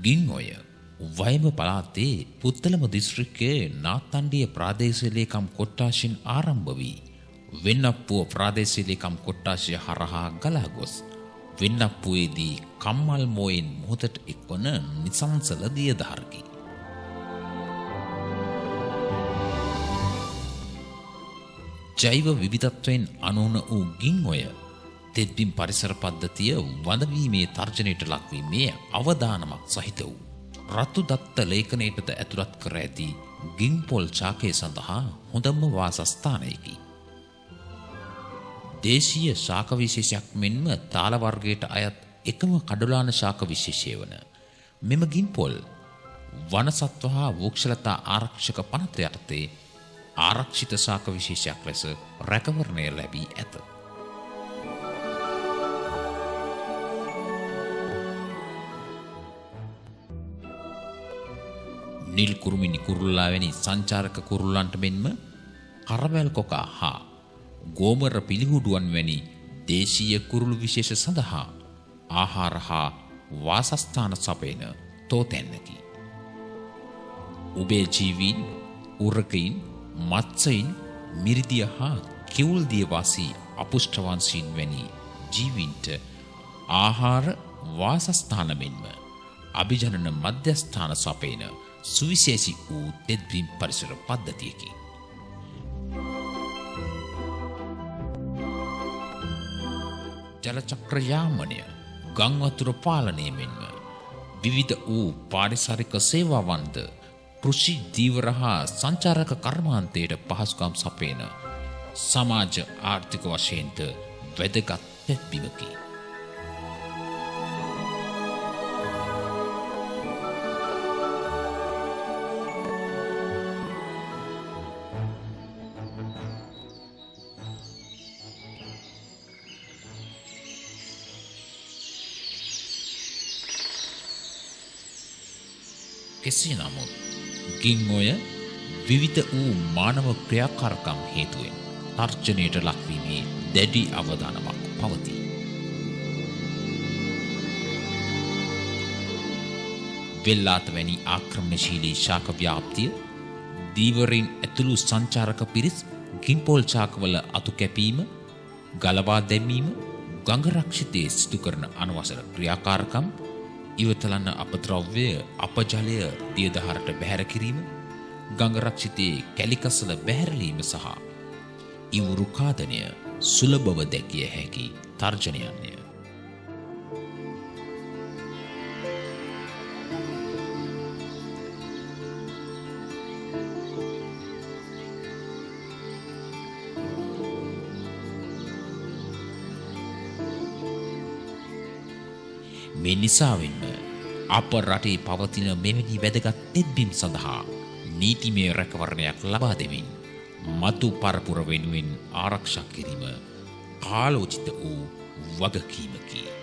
ගින් ඔය වයඹ පළාතේ පුත්තලම දිස්ත්‍රික්කයේ නාත්තණ්ඩිය ප්‍රාදේශීය ලේකම් කොට්ටාශයෙන් ආරම්භ වී වෙන්නප්පුව ප්‍රාදේශීය ලේකම් කොට්ටාශය හරහා ගලා ගොස් වෙන්නප්පුවේදී කම්මල් මෝයෙන් මුහුදට එක්වන නිසංසල දියධාරකි. ජෛව විවිධත්වයෙන් අනුන වූ ගින් ඔය තෙත්බිම් පරිසර පද්ධතිය වඳවීමේ තර්ජනයට ලක්වීමේ අවදානමක් සහිත වූ රතු දත්ත ලේඛනයටද ඇතුළත් කර ඇති ගින්පොල් ශාකය සඳහා හොඳම වාසස්ථානයකි. දේශීය ශාක විශේෂයක් මෙන්ම තාල වර්ගයට අයත් එකම කඩොලාන ශාක විශේෂය වන මෙම ගින්පොල් වනසත්ව හා වෘක්ෂලතා ආරක්ෂක පනත යටතේ ආරක්ෂිත ශාක විශේෂයක් ලෙස රැකවරණය ලැබී ඇත. නිල් කුරුමිනි කුරුල්ලා වැනි සංචාරක කුරුල්ලන්ට මෙන්ම කරවැල් කොකා හා ගෝමර පිළිහුඩුවන් වැනි දේශීය කුරුළු විශේෂ සඳහා ආහාර හා වාසස්ථාන සපයන තෝතැන්නකි. උභය ජීවීන්, උරකයින්, මත්ස්‍යයින්, මිරිදිය හා කිවුල්දිය වාසී අපුෂ්ඨවංශීන් වැනි ජීවීන්ට ආහාර වාසස්ථාන මෙන්ම අභිජනන මධ්‍යස්ථාන සපයන සුවිශේෂී වූ තෙත්බිම් පරිසර පද්ධතියකි. ජලචක්‍ර යාමනය, ගං වතුර පාලනය මෙන්ම විවිධ වූ පාරිසරික සේවාවන්ද කෘෂි ධීවර හා සංචාරක කර්මාන්තයට පහසුකම් සපයන සමාජ ආර්ථික වශයෙන්ද වැදගත් තෙත්බිමකි. කෙසේ නමුත් ගින් ඔය විවිධ වූ මානව ක්‍රියාකාරකම් හේතුවෙන් තර්ජනයට ලක්වීමේ දැඩි අවදානමක් පවතී. වෙල්ලාත වැනි ආක්‍රමණශීලී ශාක ව්‍යාප්තිය, දීවරින් ඇතුළු සංචාරක පිරිස් ගින්පොල් ශාකවල අතු කැපීම, ගලවා දැමීම, ගඟ රක්ෂිතයේ සිදු කරන අනවසර ක්‍රියාකාරකම්, ඉවතලන අපද්‍රව්‍ය අපජලය දියදහරට බැහැර කිරීම, ගඟ රක්ෂිතයේ කැලිකසල බැහැරලීම සහ ඉවුරු ඛාදනය සුලභව දැකිය හැකි තර්ජනයන්ය. මේ නිසාවෙන්ම අප රටේ පවතින මෙවැනි වැදගත් තෙත්බිම් සඳහා නීතිමය රැකවරණයක් ලබා දෙමින් මතු පරපුර වෙනුවෙන් ආරක්ෂා කිරීම කාලෝචිත වූ වගකීමකි.